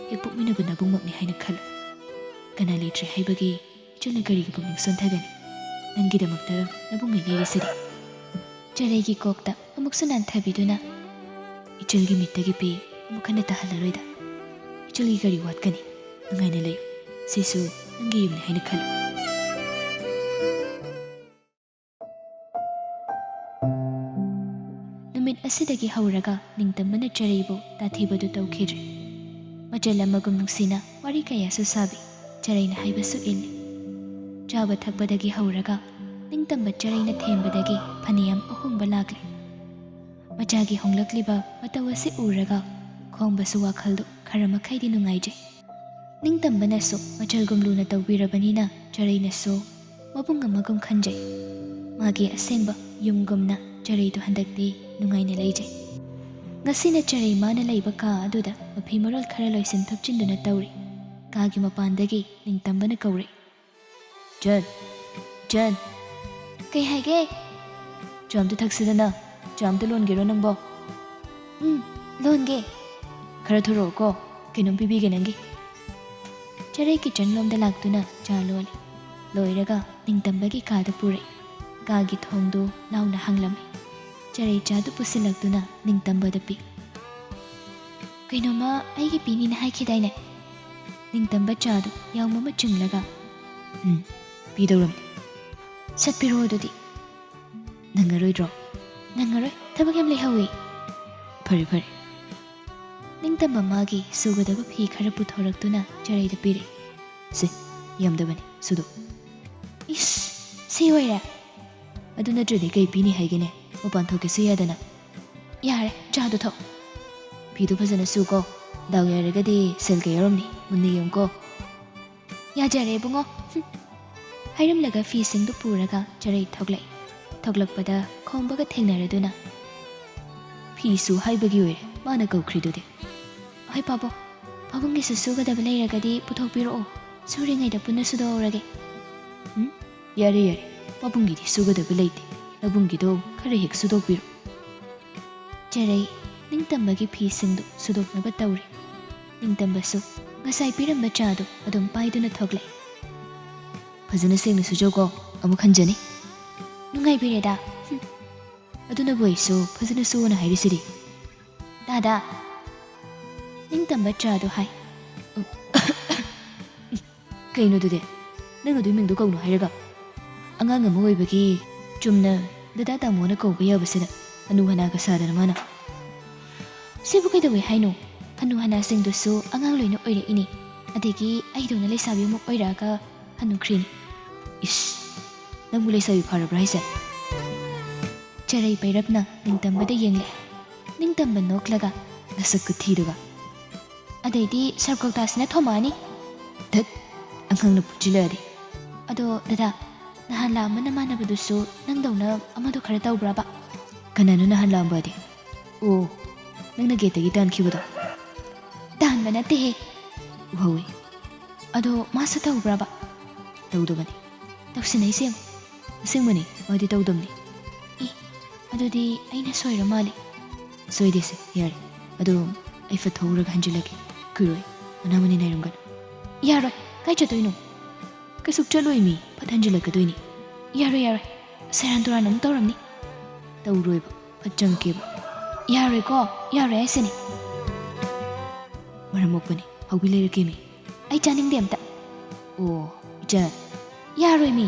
ꯍꯦꯛ ꯄꯣꯛꯃꯤꯟꯅꯕ ꯅꯕꯨꯡꯃꯛꯅꯤ ꯍꯥꯏꯅ ꯈꯜꯂꯨ꯫ ꯀꯅꯥ ꯂꯩꯇ꯭ꯔꯦ ꯍꯥꯏꯕꯒꯤ ꯏꯆꯟꯅ ꯀꯔꯤꯒꯤ ꯄꯨꯛꯅꯤꯡ ꯁꯣꯟꯊꯒꯅꯤ? ꯅꯪꯒꯤꯗꯃꯛꯇ ꯅꯕꯨꯡ ꯑꯩ ꯂꯩꯔꯤꯁꯤꯗꯤ꯫ ꯆꯔꯩꯒꯤ ꯀꯣꯛꯇ ꯑꯃꯨꯛꯁꯨ ꯅꯥꯟꯊꯕꯤꯗꯨꯅ, ꯏꯆꯜꯒꯤ ꯃꯤꯠꯇꯒꯤ ꯄꯤ ꯑꯃꯨꯛ ꯍꯟꯅ ꯇꯥꯍꯜꯂꯔꯣꯏꯗ꯫ ꯏꯆꯜꯒꯤ ꯀꯔꯤ ꯋꯥꯠꯀꯅꯤ? ꯅꯨꯡꯉꯥꯏꯅ ꯂꯩꯌꯨ꯫ ꯁꯤꯁꯨ ꯅꯪꯒꯤ ꯌꯨꯝꯅꯤ ꯍꯥꯏꯅ ꯈꯜꯂꯨ꯫ ꯅꯨꯃꯤꯠ ꯑꯁꯤꯗꯒꯤ ꯍꯧꯔꯒ ꯅꯤꯡꯇꯝꯕꯅ ꯆꯔꯩꯕꯨ ꯇꯥꯊꯤꯕꯗꯨ ꯇꯧꯈꯤꯗ꯭ꯔꯦ꯫ ꯃꯆꯜ ꯑꯃꯒꯨꯝ ꯅꯨꯡꯁꯤꯅ ꯋꯥꯔꯤ ꯀꯌꯥꯁꯨ ꯁꯥꯕꯤ꯫ ꯆꯔꯩꯅ ꯍꯥꯏꯕꯁꯨ ꯏꯜꯂꯤ꯫ ꯆꯥꯕ ꯊꯛꯄꯗꯒꯤ ꯍꯧꯔꯒ ꯅꯤꯡꯇꯝꯕ ꯆꯔꯩꯅ ꯊꯦꯝꯕꯗꯒꯤ ꯐꯅꯌꯥꯝ ꯑꯍꯣꯡꯕ ꯂꯥꯛꯂꯦ꯫ ꯃꯆꯥꯒꯤ ꯍꯣꯡꯂꯛꯂꯤꯕ ꯃꯇꯧ ꯑꯁꯤ ꯎꯔꯒ ꯈꯣꯝꯕꯁꯨ ꯋꯥꯈꯜꯗꯨ ꯈꯔ ꯃꯈꯩꯗꯤ ꯅꯨꯡꯉꯥꯏꯖꯩ꯫ ꯅꯤꯡꯇꯝꯕꯅꯁꯨ ꯃꯆꯜꯒꯨꯝ ꯂꯨꯅ ꯇꯧꯕꯤꯔꯕꯅꯤꯅ ꯆꯔꯩꯅꯁꯨ ꯃꯕꯨꯡ ꯑꯃꯒꯨꯝ ꯈꯟꯖꯩ꯫ ꯃꯥꯒꯤ ꯑꯁꯦꯡꯕ ꯌꯨꯝꯒꯨꯝꯅ ꯆꯔꯩꯗꯨ ꯍꯟꯗꯛꯇꯤ ꯅꯨꯡꯉꯥꯏꯅ ꯂꯩꯖꯩ꯫ ꯉꯁꯤꯅ ꯆꯔꯩ ꯃꯥꯅ ꯂꯩꯕ ꯀꯥ ꯑꯗꯨꯗ ꯃꯐꯤ ꯃꯔꯣꯜ ꯈꯔ ꯂꯣꯏꯁꯤꯟ ꯊꯨꯞꯆꯤꯟꯗꯨꯅ ꯇꯧꯔꯤ꯫ ꯀꯥꯒꯤ ꯃꯄꯥꯟꯗꯒꯤ ꯅꯤꯡꯇꯝꯕꯅ ꯀꯧꯔꯛꯏ꯫ "ꯏꯆꯟ, ꯏꯆꯟ!" "ꯀꯩ ꯍꯥꯏꯒꯦ?" "ꯆꯥ ꯑꯝꯇ ꯊꯛꯁꯤꯗꯅ꯫ ꯆꯥ ꯑꯝꯇ ꯂꯣꯟꯒꯦꯔꯣ ꯅꯪꯕꯣ?" "ꯎꯝ, ꯂꯣꯟꯒꯦ꯫" "ꯈꯔ ꯊꯣꯔꯛꯑꯣꯀꯣ, ꯀꯩꯅꯣꯝ ꯄꯤꯕꯤꯒꯦ ꯅꯪꯒꯤ꯫" ꯆꯔꯩ ꯀꯤꯆꯟ ꯂꯣꯝꯗ ꯂꯥꯛꯇꯨꯅ ꯆꯥ ꯂꯣꯜꯂꯤ꯫ ꯂꯣꯏꯔꯒ ꯅꯤꯡꯇꯝꯕꯒꯤ ꯀꯥꯗ ꯄꯨꯔꯛꯏ꯫ ꯀꯥꯒꯤ ꯊꯣꯡꯗꯨ ꯂꯥꯎꯅ ꯍꯥꯡꯂꯝꯃꯤ꯫ ꯆꯔꯩ ꯆꯥꯗꯨ ꯄꯨꯁꯤꯜꯂꯛꯇꯨꯅ ꯅꯤꯡꯇꯝꯕꯗ ꯄꯤ꯫ "ꯀꯩꯅꯣꯝꯃ ꯑꯩꯒꯤ ꯄꯤꯅꯤꯅ ꯍꯥꯏꯈꯤꯗꯥꯏꯅꯦ?" ꯅꯤꯡꯇꯝꯕ ꯆꯥꯗꯨ ꯌꯥꯎꯝ ꯑꯃ ꯆꯤꯡꯂꯒ "ꯎꯝ, ꯄꯤꯗꯧꯔꯕꯅꯤ꯫ ꯆꯠꯄꯤꯔꯣ ꯑꯗꯨꯗꯤ꯫" "ꯅꯪꯉꯔꯣꯏꯗ꯭ꯔꯣ?" "ꯅꯪꯉꯔꯣꯏ, ꯊꯕꯛ ꯌꯥꯝ ꯂꯩꯍꯧꯋꯤ꯫" "ꯐꯔꯦ, ꯐꯔꯦ꯫" ꯅꯤꯡꯇꯝꯕ ꯃꯥꯒꯤ ꯁꯨꯒꯗꯕ ꯐꯤ ꯈꯔ ꯄꯨꯊꯣꯔꯛꯇꯨꯅ ꯆꯔꯩꯗ ꯄꯤꯔꯦ꯫ "ꯁꯦ, ꯌꯥꯝꯗꯕꯅꯤ, ꯁꯨꯗꯣꯛ꯫" "ꯏꯁ, ꯁꯤ ꯑꯣꯏꯔꯦ?" "ꯑꯗꯨ ꯅꯠꯇ꯭ꯔꯗꯤ ꯀꯩ ꯄꯤꯅꯤ ꯍꯥꯏꯒꯦꯅꯦ? ꯃꯄꯥꯟ ꯊꯣꯛꯀꯦꯁꯨ ꯌꯥꯗꯅ꯫" "ꯌꯥꯔꯦ, ꯆꯥꯗꯣ ꯊꯛꯑꯣ꯫ ꯐꯤꯗꯣ ꯐꯖꯅ ꯁꯨꯀꯣ꯫ ꯗꯥꯎ ꯌꯥꯔꯒꯗꯤ ꯁꯦꯜꯒ ꯌꯥꯎꯔꯝꯅꯤ, ꯃꯨꯟꯅ ꯌꯦꯡꯉꯨꯀꯣ꯫" "ꯌꯥꯖꯔꯦ ꯏꯕꯨꯡꯉꯣ꯫" ꯍꯨꯝ꯫ ꯍꯥꯏꯔꯝꯂꯒ ꯐꯤꯁꯤꯡꯗꯨ ꯄꯨꯔꯒ ꯆꯔꯩ ꯊꯣꯛꯂꯛꯏ꯫ ꯊꯣꯛꯂꯛꯄꯗ ꯈꯣꯝꯕꯒ ꯊꯦꯡꯅꯔꯗꯨꯅ, "ꯐꯤꯁꯨ ꯍꯥꯏꯕꯒꯤ ꯑꯣꯏꯔꯦ ꯃꯥꯅ ꯀꯧꯈ꯭ꯔꯤꯗꯨꯗꯤ꯫" "ꯍꯣꯏ ꯄꯥꯕꯨꯡ, ꯄꯥꯕꯨꯡꯒꯤꯁꯨ ꯁꯨꯒꯗꯕ ꯂꯩꯔꯒꯗꯤ ꯄꯨꯊꯣꯛꯄꯤꯔꯛꯑꯣ, ꯁꯨꯔꯤꯉꯩꯗ ꯄꯨꯟꯅ ꯁꯨꯗꯣꯛꯍꯧꯔꯒꯦ꯫" "ꯎꯝ, ꯌꯥꯔꯦ, ꯌꯥꯔꯦ, ꯄꯥꯕꯨꯡꯒꯤꯗꯤ ꯁꯨꯒꯗꯕ ꯂꯩꯇꯦ, ꯅꯕꯨꯡꯒꯤꯗꯣ ꯈꯔ ꯍꯦꯛ ꯁꯨꯗꯣꯛꯄꯤꯔꯣ꯫" ꯆꯔꯩ ꯅꯤꯡꯇꯝꯕꯒꯤ ꯐꯤꯁꯤꯡꯗꯨ ꯁꯨꯗꯣꯛꯅꯕ ꯇꯧꯔꯤ꯫ ꯅꯤꯡꯇꯝꯕꯁꯨ ꯉꯁꯥꯏ ꯄꯤꯔꯝꯕ ꯆꯥꯗꯨ ꯑꯗꯨꯝ ꯄꯥꯏꯗꯨꯅ ꯊꯣꯛꯂꯛꯏ꯫ "ꯐꯖꯅ ꯁꯦꯡꯅ ꯁꯨꯖꯧꯀꯣ, ꯑꯃꯨꯛ ꯍꯟꯖꯅꯤ꯫" "ꯅꯨꯡꯉꯥꯏꯕꯤꯔꯦꯗ꯫" "ꯍꯨꯝ, ꯑꯗꯨꯅꯕꯨ ꯑꯩꯁꯨ ꯐꯖꯅ ꯁꯨꯑꯣꯅ ꯍꯥꯏꯔꯤꯁꯤꯗꯤ꯫" "ꯗꯥꯗꯥ꯫" ꯅꯤꯡꯇꯝꯕ ꯆꯥꯗꯨ ꯍꯥꯏ꯫ "ꯀꯩꯅꯣꯗꯨꯗꯤ? ꯅꯪ ꯑꯗꯨꯏ ꯃꯤꯡꯗꯣ ꯀꯧꯅꯨ ꯍꯥꯏꯔꯒ?" "ꯑꯉꯥꯡ ꯑꯃ ꯑꯣꯏꯕꯒꯤ ꯆꯨꯝꯅ ꯗꯗꯥ ꯇꯥꯃꯣꯅ ꯀꯧꯕ ꯌꯥꯕꯁꯤꯗ ꯍꯅꯨ ꯍꯅꯥꯒ ꯁꯥꯗꯅ ꯃꯥꯅ꯫" "ꯁꯤꯕꯨ ꯀꯩꯗꯧꯋꯦ ꯍꯥꯏꯅꯣ? ꯍꯅꯨ ꯍꯅꯥꯁꯤꯡꯗꯨꯁꯨ ꯑꯉꯥꯡ ꯂꯣꯏꯅ ꯑꯣꯏꯔꯛꯏꯅꯤ꯫ ꯑꯗꯒꯤ ꯑꯩꯗꯧꯅ ꯂꯩꯁꯥꯕꯤ ꯑꯃꯨꯛ ꯑꯣꯏꯔꯛꯑꯒ ꯍꯅꯨꯈ꯭ꯔꯤꯅꯤ꯫" "ꯏꯁ, ꯅꯪꯕꯨ ꯂꯩꯁꯥꯕꯤ ꯐꯥꯔꯕ꯭ꯔꯥ ꯍꯥꯏꯁꯦ?" ꯆꯔꯩ ꯄꯩꯔꯞꯅ ꯅꯤꯡꯇꯝꯕꯗ ꯌꯦꯡꯂꯦ꯫ ꯅꯤꯡꯇꯝꯕ ꯅꯣꯛꯂꯒ, "ꯅꯁꯛ ꯈꯨꯊꯤꯗꯨꯒ꯫" "ꯑꯗꯩꯗꯤ ꯁꯔꯞ ꯀꯧꯇꯥꯁꯤꯅ ꯊꯣꯝꯃꯛꯑꯅꯤ꯫" "ꯙꯠ, ꯑꯉꯥꯡꯅ ꯄꯨꯠꯁꯤꯜꯂꯛꯑꯗꯤ꯫" "ꯑꯗꯣ ꯗꯗꯥ, ꯅꯍꯥꯟ ꯂꯥꯛꯑꯝꯕ ꯅꯃꯥꯟꯅꯕꯗꯨꯁꯨ ꯅꯪꯗꯧꯅ ꯑꯃꯗꯣ ꯈꯔ ꯇꯧꯕ꯭ꯔꯕ?" "ꯀꯅꯥꯅꯣ ꯅꯍꯥꯟ ꯂꯥꯛꯑꯝꯕꯗꯤ?" "ꯑꯣ, ꯅꯪꯅ ꯒꯦꯠꯇꯒꯤ ꯇꯥꯟꯈꯤꯕꯗꯣ?" "ꯇꯥꯟꯕ ꯅꯠꯇꯦꯍꯦ꯫" "ꯎꯍꯧꯋꯤ꯫" "ꯑꯗꯣ ꯃꯥꯁꯨ ꯇꯧꯕ꯭ꯔꯕ?" "ꯇꯧꯗꯕꯅꯤ꯫" "ꯇꯧꯁꯤꯟꯅꯩꯁꯦ ꯌꯦꯡꯉꯨ꯫" "ꯑꯁꯦꯡꯕꯅꯤ, ꯃꯥꯗꯤ ꯇꯧꯗꯕꯅꯤ꯫" "ꯑꯦ, ꯑꯗꯨꯗꯤ ꯑꯩꯅ ꯁꯣꯏꯔ ꯃꯥꯜꯂꯦ꯫" "ꯁꯣꯏꯗꯦꯁꯦ, ꯌꯥꯔꯦ꯫ ꯑꯗꯣ ꯑꯩ ꯐꯠ ꯊꯣꯛꯎꯔꯒ ꯍꯟꯖꯤꯜꯂꯛꯀꯦ꯫ ꯀꯨꯏꯔꯣꯏ, ꯃꯅꯥ ꯃꯅꯤ ꯅꯥꯏꯔꯝꯒꯅꯨ꯫" "ꯌꯥꯔꯣꯏ, ꯀꯥꯏ ꯆꯠꯇꯣꯏꯅꯣ?" "ꯀꯩꯁꯨ ꯆꯠꯂꯣꯏ ꯃꯤ, ꯐꯠ ꯍꯟꯖꯤꯜꯂꯛꯀꯗꯣꯏꯅꯤ꯫" "ꯌꯥꯔꯣꯏ, ꯌꯥꯔꯣꯏ, ꯁꯦꯔꯥꯟ ꯇꯨꯔꯥꯟ ꯑꯃꯨꯛ ꯇꯧꯔꯝꯅꯤ꯫" "ꯇꯧꯔꯣꯏꯕ, ꯐꯠ ꯆꯪꯉꯛꯀꯦꯕ꯫" "ꯌꯥꯔꯣꯏꯀꯣ, ꯌꯥꯔꯣꯏ ꯍꯥꯏꯁꯤꯅꯤ꯫" "ꯃꯔꯝ ꯃꯣꯛꯄꯅꯤ, ꯍꯧꯕꯤ ꯂꯩꯔꯛꯀꯦ ꯃꯤ꯫" "ꯑꯩ ꯆꯥꯅꯤꯡꯗꯦ ꯑꯝꯇ꯫" "ꯑꯣ, ꯏꯆꯟ, ꯌꯥꯔꯣꯏ ꯃꯤ꯫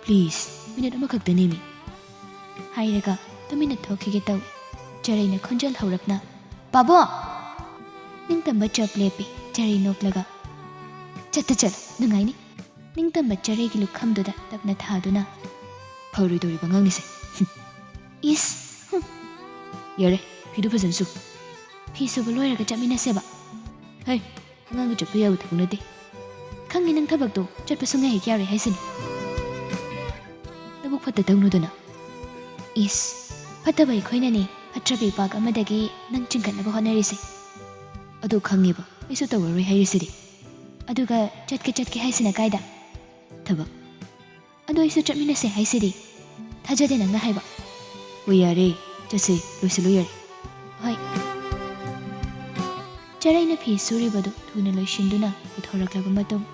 Please, ꯃꯤꯅꯤꯠ ꯑꯃꯈꯛꯇꯅꯦ ꯃꯤ꯫ ꯍꯥꯏꯔꯒ ꯇꯨꯃꯤꯟꯅ ꯊꯣꯛꯈꯤꯒꯦ ꯇꯧꯏ꯫ ꯆꯔꯩꯅ ꯈꯣꯟꯖꯦꯜ ꯍꯧꯔꯞꯅ, "ꯄꯥꯕꯣ!" ꯅꯤꯡꯇꯝꯕ ꯆꯞ ꯂꯦꯞꯄꯤ꯫ ꯆꯔꯩ ꯅꯣꯛꯂꯒ, "ꯆꯠꯇ ꯆꯠꯂꯣ, ꯅꯨꯡꯉꯥꯏꯅꯤ"꯫ ꯅꯤꯡꯇꯝꯕ ꯆꯔꯩꯒꯤ ꯂꯨꯈꯝꯗꯨꯗ ꯇꯞꯅ ꯊꯥꯗꯨꯅ, "ꯐꯔꯣꯏꯗꯧꯔꯤꯕ ꯑꯉꯥꯡꯅꯤꯁꯦ꯫ ꯏꯁ, ꯍꯨꯝ꯫ ꯌꯥꯔꯦ, ꯐꯤꯗꯨ ꯐꯖꯅ ꯁꯨ꯫ ꯐꯤ ꯁꯨꯕ ꯂꯣꯏꯔꯒ ꯆꯠꯃꯤꯟꯅꯁꯦꯕ"꯫ ꯍꯩ, ꯑꯉꯥꯡꯒ ꯆꯠꯄ ꯌꯥꯕ ꯊꯕꯛ ꯅꯠꯇꯦ꯫ ꯈꯪꯉꯤ ꯅꯪ ꯊꯕꯛꯇꯣ ꯆꯠꯄ ꯁꯨꯡꯌꯥ ꯍꯦꯛ ꯌꯥꯔꯣꯏ ꯍꯥꯏꯁꯤꯅꯤ꯫ ꯅꯕꯨꯛ ꯐꯠꯇ ꯇꯧꯅꯨꯗꯅ꯫ ꯏꯁ, ꯐꯠꯇꯕ ꯑꯩꯈꯣꯏꯅꯅꯦ ꯐꯠꯇ꯭ꯔꯕ ꯏꯄꯥꯛ ꯑꯃꯗꯒꯤ ꯅꯪ ꯆꯤꯡꯈꯠꯅꯕ ꯍꯣꯠꯅꯔꯤꯁꯦ꯫ ꯑꯗꯨ ꯈꯪꯉꯦꯕ, ꯑꯩꯁꯨ ꯇꯧꯔꯔꯣꯏ ꯍꯥꯏꯔꯤꯁꯤꯗꯤ꯫ ꯑꯗꯨꯒ ꯆꯠꯀꯦ ꯆꯠꯀꯦ ꯍꯥꯏꯁꯤꯅ ꯀꯥꯏꯗ? ꯊꯕꯛ꯫ ꯑꯗꯣ ꯑꯩꯁꯨ ꯆꯠꯃꯤꯟꯅꯁꯦ ꯍꯥꯏꯁꯤꯗꯤ꯫ ꯊꯥꯖꯗꯦ ꯅꯪꯅ ꯍꯥꯏꯕ꯫ ꯍꯣꯏ ꯌꯥꯔꯦ, ꯆꯠꯁꯦ, ꯂꯣꯏꯁꯤꯜꯂꯨ ꯌꯥꯔꯦ꯫ ꯍꯣꯏ꯫ ꯆꯔꯩꯅ ꯐꯤ ꯁꯨꯔꯤꯕꯗꯨ ꯊꯨꯅ ꯂꯣꯏꯁꯤꯟꯗꯨꯅ ꯄꯨꯊꯣꯔꯛꯂꯕ ꯃꯇꯨꯡ,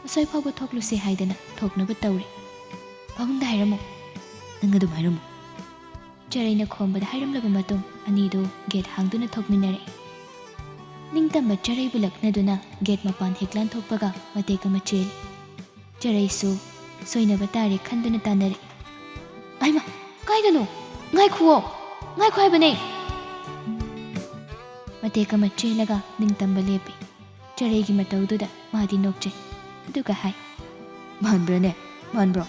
ꯑꯁꯣꯏ ꯐꯥꯎꯕ ꯊꯣꯛꯂꯨꯁꯦ ꯍꯥꯏꯗꯅ ꯊꯣꯛꯅꯕ ꯇꯧꯔꯦ꯫ "ꯄꯥꯕꯨꯡꯗ ꯍꯥꯏꯔꯝꯃꯨ"꯫ "ꯅꯪ ꯑꯗꯨꯝ ꯍꯥꯏꯔꯝꯃꯨ"꯫ ꯆꯔꯩꯅ ꯈꯣꯝꯕꯗ ꯍꯥꯏꯔꯝꯂꯕ ꯃꯇꯨꯡ ꯑꯅꯤꯗꯨ ꯒꯦꯠ ꯍꯥꯡꯗꯨꯅ ꯊꯣꯛꯃꯤꯟꯅꯔꯛꯏ꯫ ꯅꯤꯡꯇꯝꯕ ꯆꯔꯩꯕꯨ ꯂꯛꯅꯗꯨꯅ ꯒꯦꯠ ꯃꯄꯥꯟ ꯍꯦꯛ ꯂꯥꯟꯊꯣꯛꯄꯒ ꯃꯇꯦꯛ ꯑꯃ ꯆꯦꯜꯂꯤ꯫ ꯆꯔꯩꯁꯨ ꯁꯣꯏꯅꯕ ꯇꯥꯔꯦ ꯈꯟꯗꯨꯅ ꯇꯥꯟꯅꯔꯛꯏ꯫ "ꯑꯩꯃ, ꯀꯥꯏꯗꯅꯣ? ꯉꯥꯏꯈꯨꯋꯣ! ꯉꯥꯏꯈꯣ ꯍꯥꯏꯕꯅꯦ!" ꯃꯇꯦꯛ ꯑꯃ ꯆꯦꯜꯂꯒ ꯅꯤꯡꯇꯝꯕ ꯂꯦꯞꯄꯤ꯫ ꯆꯔꯩꯒꯤ ꯃꯇꯧꯗꯨꯗ ꯃꯥꯗꯤ ꯅꯣꯛꯆꯩ꯫ ꯑꯗꯨꯒ ꯍꯥꯏ, "ꯃꯥꯟꯕ꯭ꯔꯅꯦ? ꯃꯥꯟꯕ꯭ꯔꯣ?"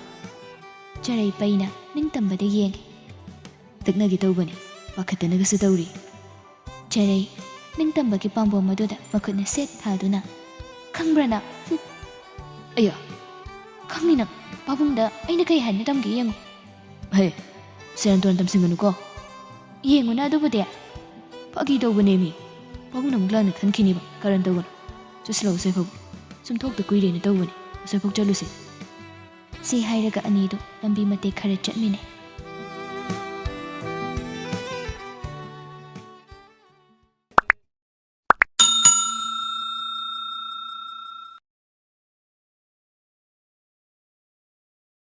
ꯆꯔꯩ ꯄꯩꯅ ꯅꯤꯡꯇꯝꯕꯗ ꯌꯦꯡꯉꯤ꯫ "ꯇꯛꯅꯒꯦ ꯇꯧꯕꯅꯤ, ꯄꯥꯈꯠꯇꯅꯒꯁꯨ ꯇꯧꯔꯤ"꯫ ꯆꯔꯩ ꯅꯤꯡꯇꯝꯕꯒꯤ ꯄꯥꯝꯕꯣꯝ ꯑꯗꯨꯗ ꯃꯈꯨꯠꯅ ꯁꯦꯠ ꯊꯥꯗꯨꯅ, "ꯈꯪꯕ꯭ꯔꯥ ꯅꯪ? ꯍꯨꯝ!" "ꯑꯌꯥ! ꯈꯪꯅꯤ ꯅꯪ꯫ ꯄꯥꯕꯨꯡꯗ ꯑꯩꯅ ꯀꯩ ꯍꯥꯏꯅ ꯇꯝꯒꯦ ꯌꯦꯡꯉꯨ"꯫ "ꯍꯦ! ꯁꯦꯔꯥꯟ ꯇꯨꯔꯥꯟ ꯇꯝꯁꯤꯟꯒꯅꯨꯀꯣ"꯫ "ꯌꯦꯡꯉꯨꯅ ꯑꯗꯨꯕꯨꯗꯤ"꯫ "ꯐꯥꯒꯤ ꯇꯧꯕꯅꯦ ꯃꯤ꯫ ꯄꯥꯕꯨꯡꯅ ꯑꯃꯨꯛ ꯂꯥꯟꯅ ꯈꯟꯈꯤꯅꯤꯕ꯫ ꯀꯔꯟ ꯇꯧꯒꯅꯨ꯫ ꯆꯠꯁꯤꯜꯂꯛꯑꯣ ꯑꯁꯣꯏꯐꯥꯎꯕ꯫ ꯁꯨꯝ ꯊꯣꯛꯇ ꯀꯨꯏꯔꯦꯅ ꯇꯧꯕꯅꯤ꯫ ꯑꯁꯣꯏꯐꯥꯎ ꯆꯠꯂꯨꯁꯦ"꯫ ꯁꯤ ꯍꯥꯏꯔꯒ ꯑꯅꯤꯗꯨ ꯂꯝꯕꯤ ꯃꯇꯦꯛ ꯈꯔ ꯆꯠꯃꯤꯟꯅꯩ꯫